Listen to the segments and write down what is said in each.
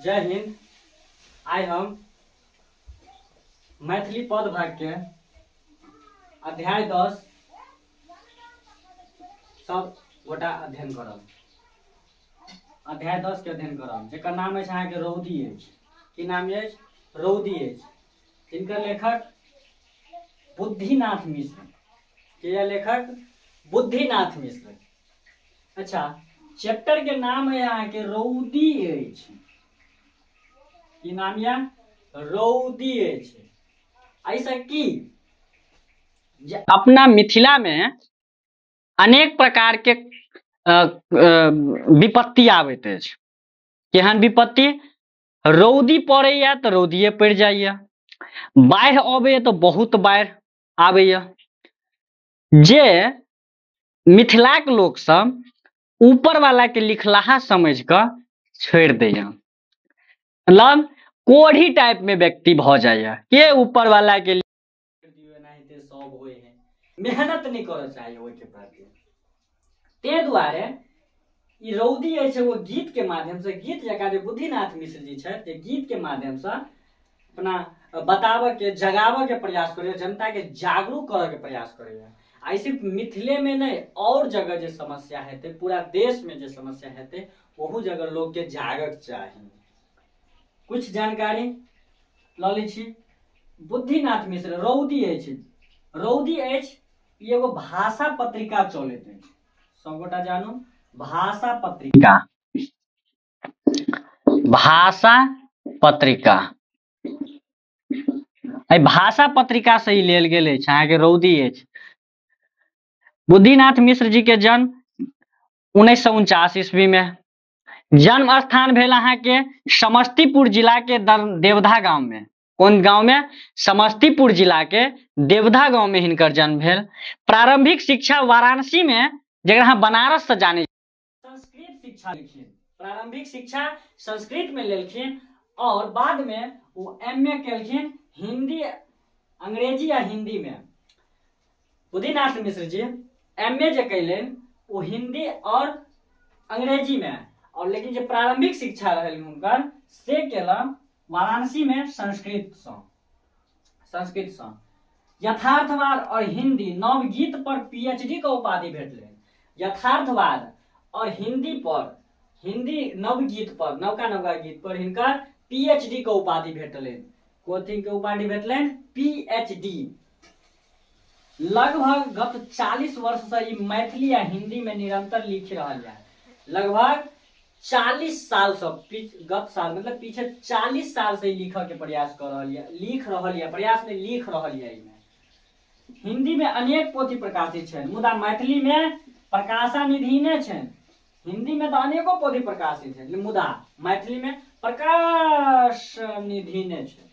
जय हिंद। आइ हम मैथिली पद भाग के अध्याय 10 सब गोटा अध्ययन करब। अध्याय 10 के अध्ययन करब, जेकर नाम अछि अहाँके रौदी अछि। की नाम अछि? रौदी अछि। जिनकर लेखक बुद्धिनाथ मिश्र। के यह लेखक? बुद्धिनाथ मिश्र। अच्छा, चैप्टर के नाम है अहाँके रौदी अछि। की नाम यऽ? रौदी अछि। एहिसँ की जे अपना मिथिला में अनेक प्रकार के विपत्ति आबैत अछि। केहन विपत्ति? रौदी पड़ैया तऽ रौदिये पड़ि जाइया, बाढ़ि अबैया तऽ बहुत बाढ़ि आबैया। जे मिथिलाक लोक सब ऊपर वाला के लिखलाहा समझ कऽ छोड़ि दैया, मतलब कोढ़ी टाइप में व्यक्ति भऽ जाइया के ऊपर वाला के दियौ, एनाहिते सब होइ है, मेहनत नहि करऽ चाही ओहिके प्रति। ताहि दुआरे ई रौदी अछि एगो गीत के माध्यम से, गीत जकाँ जे बुद्धिनाथ मिश्र जी छथि, जे गीत के माध्यम से अपना बताबऽ के, जगाबऽ के प्रयास करैया, जनता के जागरूक करऽ के प्रयास करैया। आ सिर्फ मिथिले में नहि, और जगह जे समस्या हेतै, पूरा देश में जे समस्या हेतै, ओहू जगह लोग के जागक चाही। कुछ जानकारी लऽ लै छी। बुद्धिनाथ मिश्र रौदी अछि। रौदी अछि ई एगो भाषा पत्रिका चलैत अछि, सबगोटा जानू। भाषा पत्रिका, भाषा पत्रिका, एहि भाषा पत्रिका से ई लेल गेल अछि अहाँके रौदी अछि। बुद्धिनाथ मिश्र जी के जन्म 1949 ईस्वी में, जन्म स्थान भेल अहाँके समस्तीपुर जिला के देवधा गांव में। कोन गांव में? समस्तीपुर जिला के देवधा गांव में हिनकर जन्म भेल। प्रारंभिक शिक्षा वाराणसी में, जकरा अहाँ बनारस से जाने, संस्कृत शिक्षा लेलखिन। प्रारंभिक शिक्षा संस्कृत में लेलखिन और बाद में वो एम ए केलखिन हिंदी, अंग्रेजी या हिंदी में। बुद्धिनाथ मिश्र जी एम ए जे कैलनि वो हिंदी और अंग्रेजी में, और लेकिन जे प्रारंभिक शिक्षा रहल हुनकर से केलनि वाराणसी में संस्कृत सँ, संस्कृत सँ। यथार्थवाद और हिंदी नवगीत पर पीएचडी के उपाधि भेटलनि। यथार्थवाद और हिंदी पर, हिंदी नवगीत पर, नवका नवका गीत पर हिनकर पीएचडी के उपाधि भेटलनि। कोथी के उपाधि भेटलनि? पीएचडी। लगभग गत 40 वर्ष से ई मैथिली आ हिंदी में निरंतर लिख रहल है। लगभग 40 साल से गत साल मतलब पीछे 40 साल से लिखऽ के प्रयास कर रहल है, लिख रहल है, प्रयास में लिख रहल है। एहिमे हिंदी में अनेक पोथी प्रकाशित छनि, मुदा मैथिली में प्रकाशानिधि नहि छनि। हिंदी में तऽ अनेको पोथी प्रकाशित छनि, मुदा मैथिली में प्रकाशनिधि नहि छै।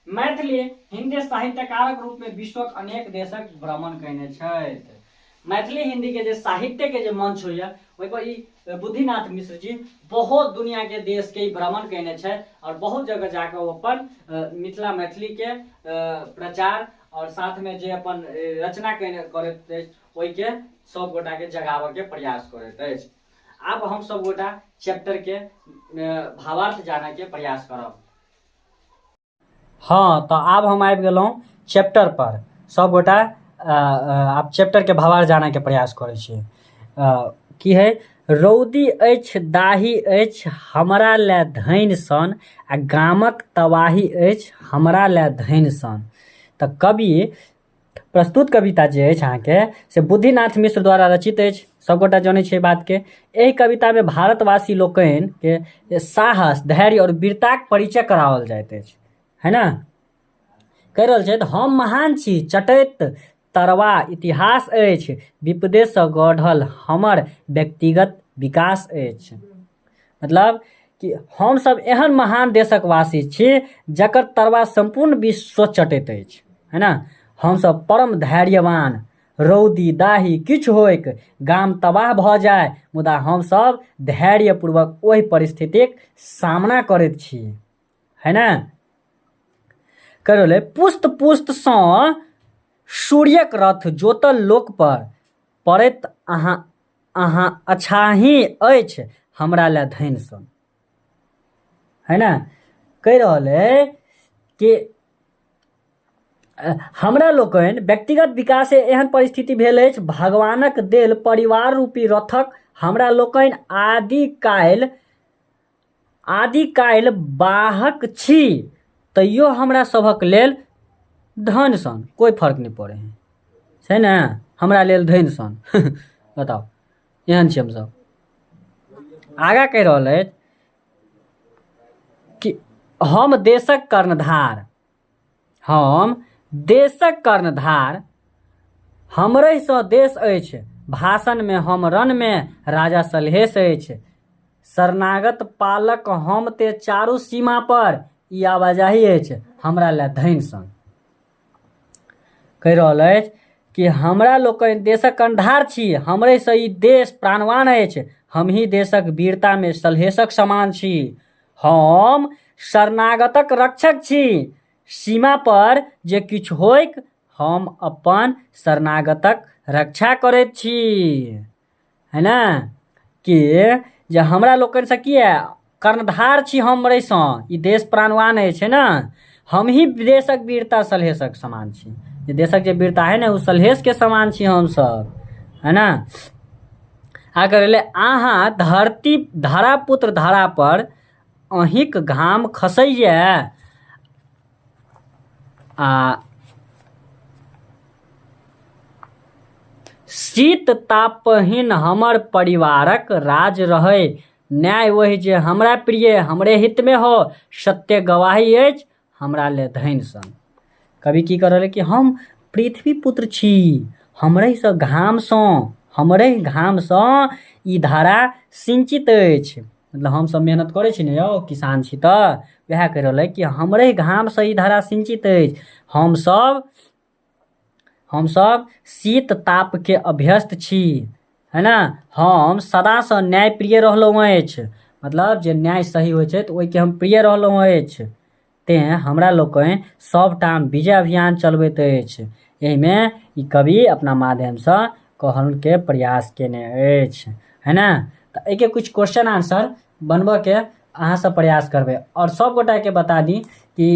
मैथिली हिंदी साहित्यकारक रूप में विश्वक अनेक देशक भ्रमण कयने छथि। मैथिली हिंदी के जे साहित्य के जे मंच होइया ओहि पर ई बुद्धिनाथ मिश्र जी बहुत दुनिया के देश के भ्रमण कयने छथि और बहुत जगह जाकर ओ अपन मिथिला मैथिली के प्रचार और साथ में जे अपन रचना कयने करैत अछि ओहिके सब गोटा के जगाबऽ के प्रयास करैत अछि। आब हम सब गोटा चैप्टर के भावार्थ जानऽ के प्रयास करब। हाँ, तऽ आब हम आबि गेलहुँ चैप्टर पर। सब गोटा आब चैप्टर के भावार्थ जानऽ के प्रयास करै छी। की है? रौदी अछि दाही अछि हमरा लए धनि सन, आ गामक तबाही अछि हमरा लए धनि सन। तऽ कवि प्रस्तुत कविता जे अछि अहाँके से बुद्धिनाथ मिश्र द्वारा रचित अछि। सभगोटा जनै छियै बातके। एहि कवितामे भारतवासी लोकनिके साहस, धैर्य आओर वीरताक परिचय कराओल जाइत अछि, है ने? कहि रहल छथि, हम महान छी, चटैत तरवा इतिहास अछि, विपदेसँ गढ़ल हमर व्यक्तिगत विकास अछि। मतलब कि हमसभ एहन महान देशक वासी छी जकर तरवा सम्पूर्ण विश्व चटैत अछि, है ने? हमसभ परम धैर्यवान, रौदी दाही किछु होइक, गाम तबाह भऽ जाय, मुदा हमसभ धैर्यपूर्वक ओहि परिस्थितिक सामना करैत छी, है ने? कहि रहलै, पुस्त पुस्तसँ सूर्यक रथ जोतल लोकपर पड़ैत अहाँ अहाँ अछाही अछि हमरा लए धनि सन। है ने? कहि रहल अइ कि हमरा लोकनि व्यक्तिगत विकास एहन परिस्थिति भेल अछि, भगवानक देल परिवार रूपी रथक हमरा लोकनि आदि काल्हि बाहक छी, तैयो हमरा सभक लेल धन सन कोइ फर्क नहि पड़ै है, छै ने? हमरा लेल धन सन। बताउ, एहन छी हमसभ। आगाँ कहि रहल अछि कि हम देशक कर्णधार, हम देशक कर्णधार, हमरहिसँ देश अछि, भाषणमे हम रणमे राजा सलहेश अछि, शरणागत पालक हम ते चारू सीमा पर ई आवाजाही अछि हमरा लए धनि सन। कहि रहल अछि कि हमरा लोकनि देशक कर्णधार छी, हमरेसँ ई देश प्राणवान अछि, हमही देशक वीरतामे सलहेशक समान छी, हम शरणागतक रक्षक छी, सीमा पर जे किछु होइक हम अपन शरणागतक रक्षा करैत छी, है ने? कि जे हमरा लोकनिसँ किए कर्णधार छी, हमरेसँ ई देश प्राणवान अछि, है ने? हमही देशक वीरता सलहेशक समान छी, जे देशक जे वीरता है ने ओ सलहेशके समान छी हमसभ, है ने? आ करै अहाँ धरती धरापुत्र धरा पर अहीँक घाम खसैए आ शीत तापहीन हमर परिवारक राज रहै, न्याय ओहि जे हमरा प्रिय हमरे हितमे हो, सत्य गवाही अछि हमरा ले धनि सन। कवि की कर रहल कि हम पृथ्वी पुत्र छी, हमरहिसँ घामसँ, हमरहि घामसँ ई धारा सिंचित अछि। मतलब हमसभ मेहनत करै छी ने यौ, किसान छी, तऽ वएह कहि रहल अइ कि हमरहि घामसँ ई धारा सिंचित अछि, हमसभ शीत तापके अभ्यस्त छी, है ने? हम सदासँ न्यायप्रिय रहलहुँ अछि, मतलब जे न्याय सही होइ छै तऽ ओहिके हम प्रिय रहलहुँ अछि, तेँ हमरा लोकनि सभठाम विजय अभियान चलबैत अछि। एहिमे ई कवि अपना माध्यमसँ कहलके प्रयास केने अछि, है ने? तऽ एहिके किछु क्वेश्चन आंसर बनबऽके अहाँसभ प्रयास करबै। आओर सभ गोटाके बता दी कि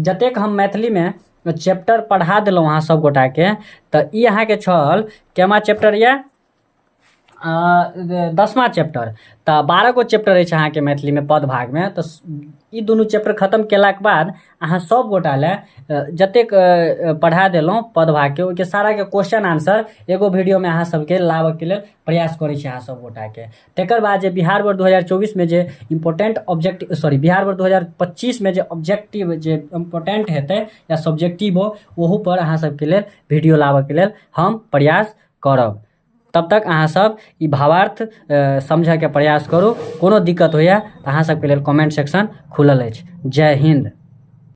जतेक हम मैथिलीमे चैप्टर पढ़ा देलहुँ अहाँ सभ गोटाके, तऽ ई अहाँके छल केमा चैप्टर यए? 10वां चैप्टर। तऽ 12 गो चैप्टर अछि अहाँके मैथिलीमे पद भागमे। तऽ ई दुनू चैप्टर खतम केलाके बाद अहाँ सभ गोटा लए जतेक पढ़ा देलहुँ पद भागके, ओहिके साराके क्वेश्चन आंसर एगो वीडियोमे अहाँ सभके लाबऽके लेल प्रयास करै छी अहाँ सभ गोटाके। तकर बाद जे बिहार बोर्ड 2024मे जे important objective, sorry, Bihar board 2025मे जे ऑब्जेक्टिव जे इम्पोर्टेंट हेतै या सब्जेक्टिव हो, ओहूपर अहाँ सभके लेल वीडियो लाबऽके लेल हम प्रयास करब। तब तक अहाँ सब ई भावार्थ समझऽके प्रयास करू। कोनो दिक्कत होइए तऽ अहाँ सबके लेल कमेंट सेक्शन खुलल अछि। जय हिन्द।